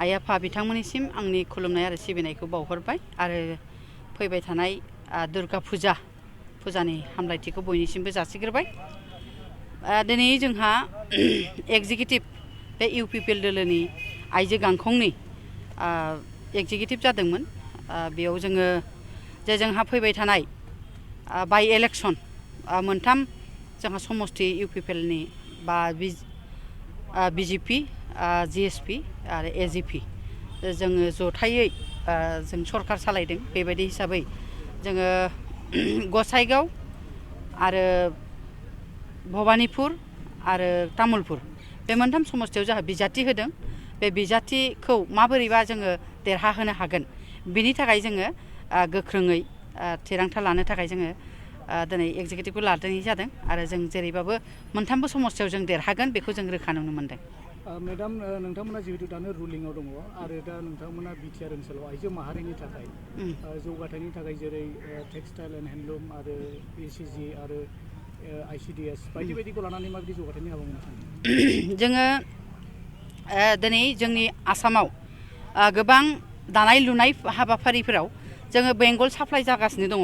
आइ आफा बिथांमोननिसिम आंनि खुलुमनाय आरो सिबिनायखौ बावहरबाय आरो फैबाय थानाय दुर्गा फुजानि हामलायथिखौ बयनिसिमबो जासिग्रोबाय। दिनै जोंहा एग्जिकिउटिभ बे इउपिपिएल दोलोनि आइजो गांखंनि एग्जिकिउटिभ जादोंमोन। बेयाव जोंहा फैबाय थानाय बाइ इलेक्सन मोनथाम जोंहा समस्ति इउपिपिएलनि बा बिजेपि जिएसपि आरो एजिपि जोङो जथायै जों सरकार सालायदों। बेबायदि हिसाबै जोङो गसाइगाव आरो भबानिपुर आरो तामुलपुर बे मोनथाम समस्तियाव जोंहा बिजाथि होदों। बे बिजाथिखौ माबोरैबा जोङो देरहाहोनो हागोन बिनि थाखाय जोङो गोख्रोङै थिरांथा लानो थाखाय जोङो दिनै एग्जिकिउटिभखौ लानाय जादों आरो जों जेरैबाबो मोनथामबो समस्तियाव जों देरहागोन बेखौ जों रोखा नुनो मोनदों। मेडाम, नोंथांमोना जिहेतु दानो रुलिंआव दङ आरो दा नोंथांमोना बिटिआर ओनसोलाव आइजो माहारिनि थाखाय जौगाथायनि थाखाय जेरै टेक्सटाइल एन्ड हेन्डलुम आरो एसिजि आरो आइसिडिएस बायदि बायदिखौ लानानै माबायदि जौगाथायनि हाबा मावनो सानो? जोङो दिनै जोंनि आसामाव गोबां दानाय लुनाय हाबाफारिफोराव जोङो बेंगल साप्लाइ जागासिनो दङ।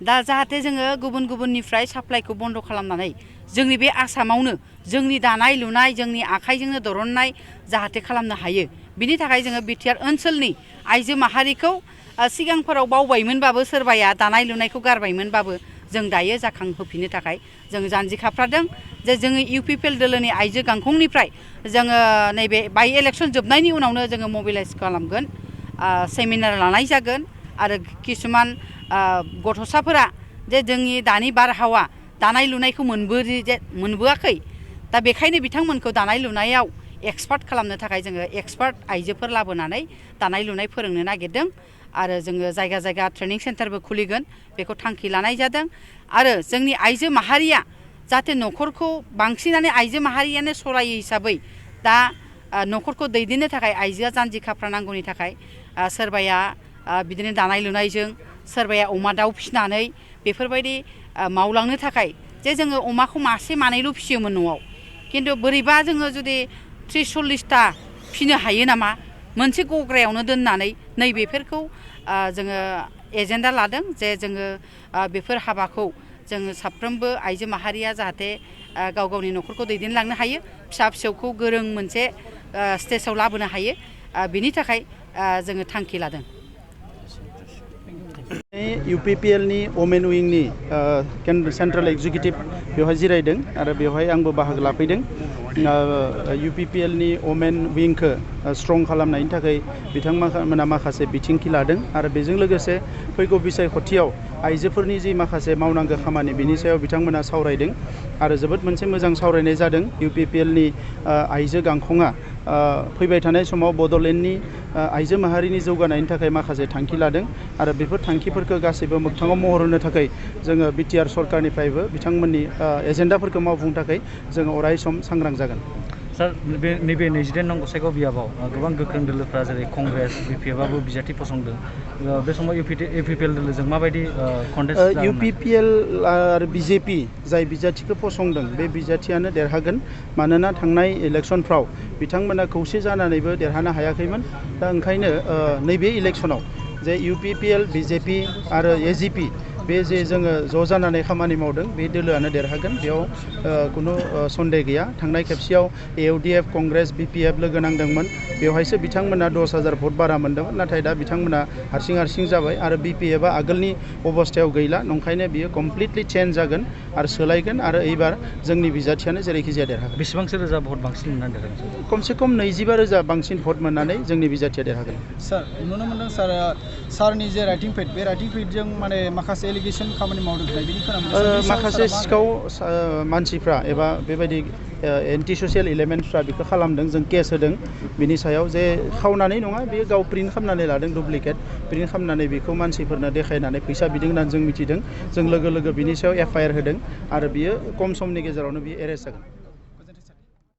दा जाहाथे जोङो गुबुननिफ्राय साप्लाइखौ बन्द' खालामनानै जोंनि बे आसामावनो जोंनि दानाय लुनाय जोंनि आखाइजोंनो दरननाय जाहाथे खालामनो हायो। बिनि थाखाय जोङो बिटिआर ओनसोलनि आइजो माहारिखौ सिगांफोराव बावबायमोनबाबो सोरबाया दानाय लुनायखौ गारबायमोनबाबो जों दायो जाखांहोफिननो थाखाय जों जानजि खाफ्रादों जे जोङो इउपिपिएल दोलोनि आइजो गांखंनिफ्राय जोङो नैबे बाइ इलेक्सन जोबनायनि उनावनो जोङो मबिलाइज खालामगोन, सेमिनार लानाय जागोन आरो किसुमान गथ'साफोरा जे जोंनि दानि बारहावा दानाय लुनायखौ मोनबोआखै। दा बेखायनो बिथांमोनखौ दानाय लुनायाव एक्सपार्ट खालामनो थाखाय जोङो एक्सपार्ट आइजोफोर लाबोनानै दानाय लुनाय फोरोंनो नागिरदों आरो जोङो जायगा जायगा ट्रेनिं सेन्टारबो खुलिगोन बेखौ थांखि लानाय जादों। आरो जोंनि आइजो माहारिया जाहाथे न'खरखौ बांसिनानो आइजो माहारियानो सलायो हिसाबै दा न'खरखौ दैदेननो थाखाय आइजोआ जानजि खाफ्रानांगौनि थाखाय सोरबाया बिदिनो दानाय लुनायजों, सोरबाया अमा दाउ फिसिनानै बेफोरबायदि मावलांनो थाखाय जे जोङो अमाखौ मासे मानैल' फिसियोमोन न'आव, खिन्थु बोरैबा जोङो जुदि 30-40ता फिसिनो हायो नामा मोनसे गग्रायावनो दोननानै नैबेफोरखौ जोङो एजेन्डा लादों जे जोङो बेफोर हाबाखौ जोङो साफ्रोमबो आइजो माहारिया जाहाथे गाव गावनि न'खरखौ दैदेनलांनो हायो, फिसा फिसौखौ गोरों मोनसे स्टेजाव लाबोनो हायो, बिनि थाखाय जोङो थांखि लादों। इउपिपिएलनि वमेन विंनि सेन्ट्रेल एक्जिकिउटिभ बेवहाय जिरायदों आरो बेवहाय आंबो बाहागो लाफैदों। इउपिपिएलनि वमेन विंखौ स्ट्रं खालामनायनि थाखाय बिथांमोना माखासे बिथिंखि लादों आरो बेजों लोगोसे फैगौ बिसायख'थियाव आइजोफोरनि जि माखासे मावनांगौ खामानि बिनि सायाव बिथांमोना सावरायदों आरो जोबोद मोनसे मोजां सावरायनाय जादों। इउपिपिएलनि आइजो गांखंआ फैबाय थानाय समाव बड'लेण्डनि आइजो माहारिनि जौगानायनि थाखाय माखासे थांखि लादों आरो बेफोर थांखिफोरखौ गासैबो मोगथाङाव महर होनो थाखाय जोङो बिटिआर सरकारनिफ्रायबो बिथांमोननि एजेन्डाफोरखौ मावफुंनो थाखाय जोङो अराय सम सांग्रां जागोन। सार, नैबे 29 नं गसाइगाव बियाबाव गोबां गोख्रों दोलोफ्रा जेरै कंग्रेस, बिपिएफआबो बिजाथि फसंदों। बे समाव इउपिपिएल दोलोजों माबायदि कन्टेस्ट? इउपिपिएल आरो बिजेपि जाय बिजाथिखौ फसंदों बे बिजाथियानो देरहागोन। मानोना थांनाय इलेक्सनफ्राव बिथांमोना खौसे जानानैबो देरहानो हायाखैमोन। दा ओंखायनो नैबे इलेक्सनाव जे इउपिपिएल, बिजेपि आरो एजिपि बे जे जोङो ज' जानानै खामानि मावदों बे दोलोआनो देरहागोन, बेयाव खुनु सन्देह गैया। थांनाय खेबसेयाव एइउडिएफ, कंग्रेस, बिपिएफ लोगो नांदोंमोन, बेवहायसो बिथांमोना 10,000 भट बारा मोन्दोंमोन, नाथाय दा बिथांमोना हारसिं जाबाय आरो बिपिएफआ आगोलनि अबस्थायाव गैला। नंखायनो बियो कमप्लिटलि चेन्ज जागोन आरो सोलायगोन आरो एबार जोंनि बिजाथियानो जेरैखि जाया देरहागोन। बेसेबांसो रोजा भट बांसिन मोननानै देरहागोन? खमसे खम 25,000 बांसिन भट मोननानै जोंनि बिजाथिया देरहागोन। सार, नुनो मोनदों सारनि जे राइटिं पेड, बे राइटिं पेडजों माने माखासे एलिगेसन खामानि मावदों होननाय बिनि खोनादों। माखासे सिखाव मानसिफ्रा एबा बेबायदि एन्टि ससियेल एलिमेन्टफ्रा बेखौ खालामदों, जों केस होदों बिनि सायाव जे खावनानै नङा, बेयो गाव प्रिन्ट खालामनानै लादों, डुप्लिकेट प्रिन्ट खालामनानै बेखौ मानसिफोरनो देखायनानै फैसा बिदों होननानै जों मिथिदों। जों लोगो बिनि सायाव एफआइआर होदों आरो बियो खम समनि गेजेरावनो बियो एरेस्ट जागोन।